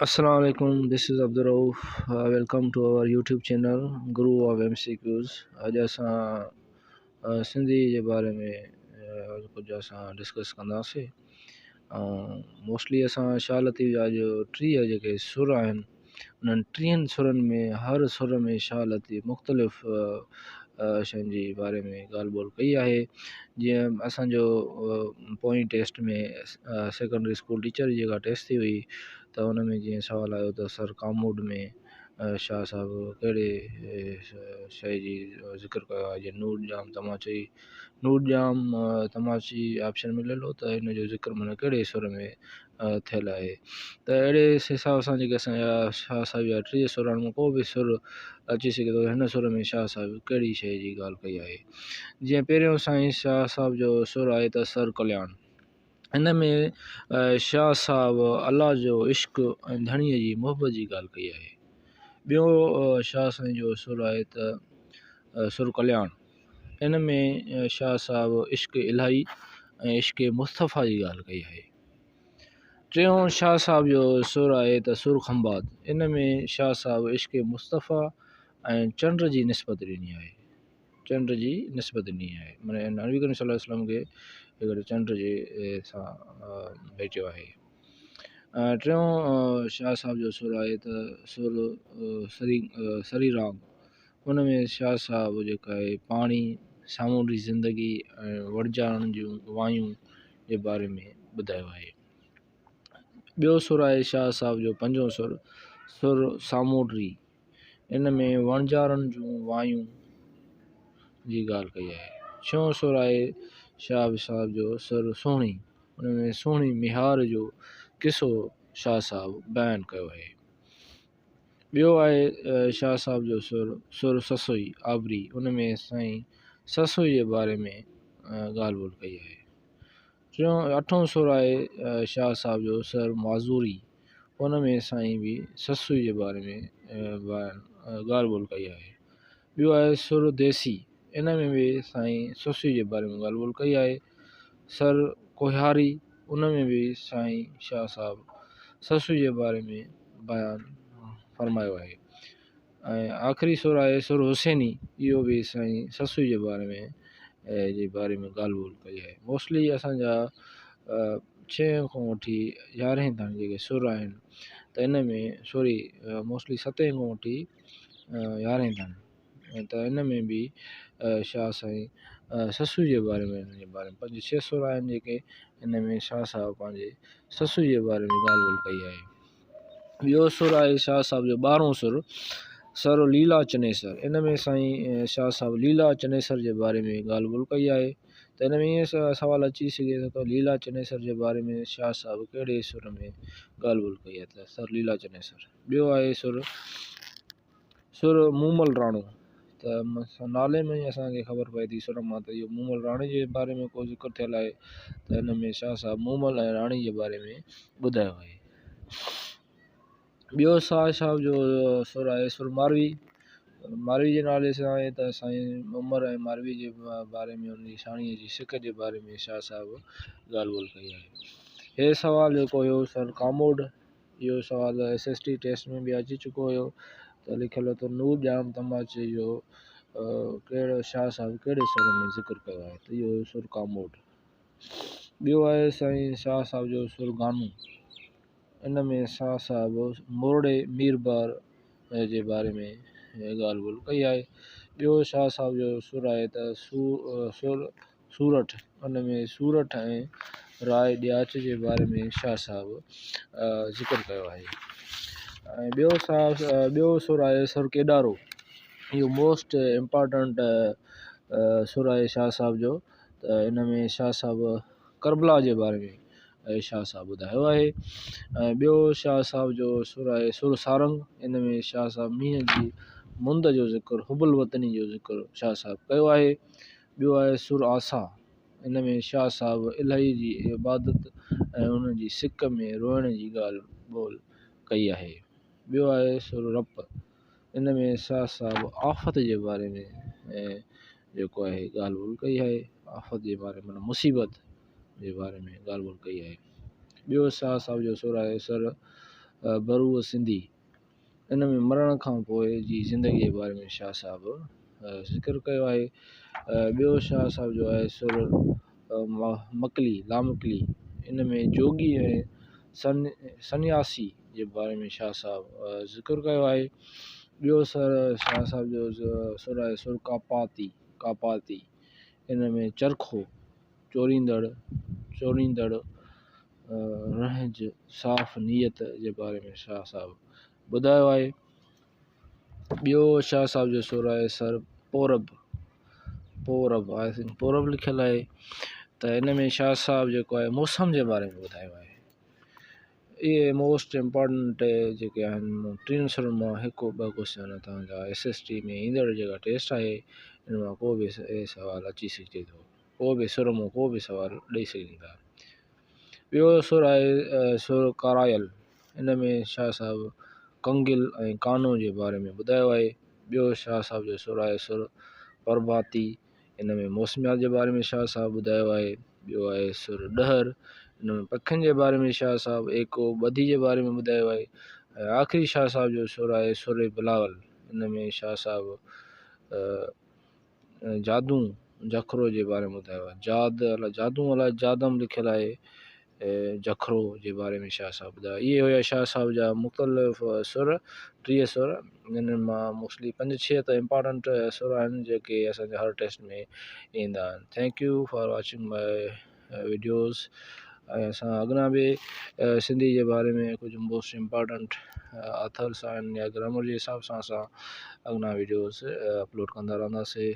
السلام عليڪم this is Abdul Rauf welcome to our YouTube channel Guru of M C Qs اڄ اسان سنڌي جي باري ۾ ڪجهه اسان ڊسڪس ڪنداسين ۽ موسٽلي اسان شاهه لطيف جا جو 30 جيڪي سر آهن انهن 30 سرن ۾ هر سر ۾ شاهه لطيف مختلف شين جي باري ۾ ڳالهه ٻولهه ڪئي آهي. جيئن اسانجو پوئين ٽيسٽ ۾ سيڪنڊري اسڪول ٽيچر جي جيڪا ٽيسٽ ٿي هئي ته ان ۾ جيئن سوال آيو ته سر ڪاموڏ ۾ شاهه صاحب ڪهڙي شيء جي ذڪر ڪيو آهي جيئن نور ڄام تماچي نور ڄام تماچي آپشن مليل هو ته ان جو ذڪر معنيٰ ڪهڙي سر ۾ ٿيل آهي ته اهڙي حساب سان جيڪي اسان جا شاهه صاحب جا 30 سر آهن ڪو به سر اچي سگهي ٿو هن سر ۾ شاهه صاحب ڪهڙي شيء جي ڳالهه ڪئي آهي. جيئن پهريون سائين شاهه صاحب جو سر آهي ته سر ڪلياڻ. ان ۾ شاهه صاحب الله جو عشق ۽ ڌڻيء جي محبت جي ڳالهه ڪئي آهي. ٻيو شاهه سائين جو سر آهي ته سر ڪلياڻ. ان ۾ شاهه صاحب عشق الاهي ۽ عشق مصطفيٰ جي ڳالهه ڪئي آهي. ٽيون شاهه صاحب جو سر آهي ته سر کنڀات. ان ۾ شاهه صاحب عشق مصطفيٰ ۽ چنڊ جي نسبت ڏني آهي. چنڊ جي نسبت ڏني آهي معنيٰ نبي ڪريم صلي الله عليه وسلم کي هڪڙي چنڊ جي سان ڀيٽيو آهي. ٽيون شاهه صاحب جو سر آهي ته سر سري سري رام. ان ۾ شاهه صاحب جيڪا آهي پاڻي، سامونڊي زندگي ۽ وڻجارن جون وايون جي باري ۾ ٻڌايو آهي. ٻيو سر آهي شاهه صاحب جو پنجون سر، سر سامونڊي. ان ۾ وڻجارن جون وايون جي ڳالهه ڪئي آهي. ڇهون سر آهي شاهه صاحب جو سر سهڻي. ان ۾ سهڻي ميهار جو قصو شاهه صاحب بيان ڪيو آهي. ٻيو آهي شاهه صاحب جو سر، سر سسئي آبري. ان ۾ سائين سسئي جي باري ۾ ڳالهه ٻولهه ڪئي آهي. ٽيون اٺون سر آهي شاهه صاحب جو سر معذوري. ان ۾ سائين به سسئي جي باري ۾ ڳالهه ٻولهه ڪئي آهي. ٻيو آهي سر ديسي. ان ۾ به سائين سسئي جي باري ۾ ڳالهه ٻولهه ڪئي آهي. سر ڪوهياري. ان ۾ به سائين شاهه صاحب سسئي جي باري ۾ بيان فرمايو آهي. ۽ آخري سر آهي سر حسيني. اهو به سائين سسئي جي باري ۾ جي باري ۾ ڳالهه ٻولهه ڪئي آهي. موسٽلي اسان جا ڇهين کان وٺي يارهين تائين جيڪي سر آهن ته ان ۾ سوري موسٽلي ستين کان وٺي يارهين تائين ته ان ۾ به شاهه سائين سسئي جي باري ۾ ان جي باري ۾ 5 6 سر آهن جيڪي ان ۾ شاهه صاحب پنهنجي سسئي جي باري ۾ ڳالهه ٻولهه ڪئي آهي. ٻيو سر آهي شاهه صاحب جو ٻارهون سر، سر ليلا چنيسر. ان ۾ سائين شاهه صاحب ليلا چنيسر جي باري ۾ ڳالهه ٻولهه ڪئي آهي ته ان ۾ ائين سوال اچي سگهي ٿو ته ليلا چنيسر جي باري ۾ شاهه صاحب ڪهڙي سر ۾ ڳالهه ٻولهه ڪئي آهي ته سر ليلا چنيسر. ٻيو آهي سر سر مومل راڻو ته نالي ۾ ئي اسان کي خبر پئي ٿي سر مان ته اهو مومل راڻي جي باري ۾ ڪو ذڪر ٿيل آهي ته هن ۾ شاهه صاحب مومل ۽ راڻي جي باري ۾ ٻڌايو آهي. ٻيو شاهه صاحب جو سر آهي سر ماروي. ماروي جي نالي سان آهي ته سائين عمر ۽ ماروي جي باري ۾ ان جي ساڻيهه جي سڪ جي باري ۾ شاهه صاحب ڳالهه ٻولهه ڪئي آهي. هي سوال جيڪو هيو سر ڪاموڏ اهو سوال ايس ايس ٽي ٽيسٽ ۾ به اچي چڪو هيو ته لکيل هو ته نور ڄام تماچي جو ڪهڙو شاهه صاحب ڪهڙي سر ۾ ذڪر ڪيو آهي ته اهو هيو سر ڪاموڏ. ٻيو آهي سائين شاهه صاحب جو سر گانو. ان ۾ شاهه صاحب مورڙي ميربحر جي باري ۾ ڳالهه ٻولهه ڪئي آهي. ٻيو شاهه صاحب جو سر آهي ته سر سورٺ. ان ۾ سورٺ ۽ راء ڏياچ جي باري ۾ شاهه صاحب ذڪر ڪيو آهي. ۽ ٻيو شاهه ٻيو سر آهي سر ڪيڏارو. اهو موسٽ امپارٽنٽ سر آهي شاهه صاحب جو ته ان ۾ شاهه صاحب ڪربلا جي باري ۾ شاهه صاحب ٻڌايو آهي. ۽ ٻيو شاهه صاحب جو سر آهي سر سارنگ. ان ۾ شاهه صاحب مينهن جي مند جو ذڪر حب الوطني جو ذڪر شاهه صاحب ڪيو آهي. ٻيو آهي سر آسا. ان ۾ شاهه صاحب الاهي جي عبادت ۽ ان جي سڪ ۾ روئڻ جي ڳالهه ٻولهه ڪئي آهي. ٻيو آهي سر رپ. ان ۾ شاهه صاحب آفت جي باري ۾ جيڪو آهي ڳالهه ٻولهه ڪئي آهي. آفت جي باري ۾ معنيٰ مصيبت جي باري ۾ ڳالهه ٻولهه ڪئي آهي. ٻيو شاهه صاحب جو سر آهي سر بروء سنڌي ان ۾ مرڻ کان پوءِ جي زندگيءَ جي باري ۾ شاهه صاحب ذڪر ڪيو آهي. ٻيو شاهه صاحب جو آهي سر مڪلي لامڪلي ان ۾ جوڳي ۽ سنياسي جي باري ۾ شاهه صاحب ذڪر ڪيو آهي. ٻيو سر شاهه صاحب جو سر آهي سر ڪاپاتي ڪاپاتي ان ۾ چرخو چوريندڙ چوريندڙ رهج صاف نيت جي باري ۾ شاهه صاحب ٻڌايو آهي. ٻيو شاهه صاحب جو سر آهي سر پورب پورب I think پورب لکيل آهي ته ان ۾ شاهه صاحب جيڪو آهي موسم جي باري ۾ ٻڌايو آهي. اهي موسٽ امپارٽنٽ جيڪي آهن ٽن سرن مان هڪ ٻه ڪوشچن توهان جا ايس ايس ٽي ۾ ايندڙ جيڪا ٽيسٽ آهي ان مان ڪو به سوال اچي سگهجي ٿو ڪو به سر مان ڪو به سوال ڏئي سگهن ٿا. ٻيو سر آهي سر ڪارايل ان ۾ شاهه صاحب ڪنگل ۽ ڪانو جي باري ۾ ٻڌايو آهي. ٻيو شاهه صاحب جو سر آهي سر پرڀاتي ان ۾ موسميات جي باري ۾ شاهه صاحب ٻڌايو آهي. ٻيو آهي سر ڏهر ان ۾ پکين جي باري ۾ شاهه صاحب ايڪو ٻڌي جي باري ۾ ٻڌايو آهي ۽ آخري شاهه صاحب جو سر آهي سر بلاول ان ۾ شاهه صاحب جادون جکرو جي باري ۾ ٻڌايو آهي. جاد الائي جادون الائي جادم لکيل آهي جکرو جي باري ۾ شاهه صاحب ٻڌايو. اهي هيا شاهه صاحب جا مختلف سر، 30 سر، جن مان موسٽلي پنج ڇهه ته امپارٽنٽ سر آهن جيڪي اسان جي هر ٽيسٽ ۾ ايندا آهن. Thank you for watching my videos ۽ اسان اڳنا به سنڌي جي باري ۾ ڪجهه موسٽ امپارٽنٽ آٿرس آهن يا گرامر جي حساب سان اسان اڳنا وڊيوز اپلوڊ ڪندا رهنداسي.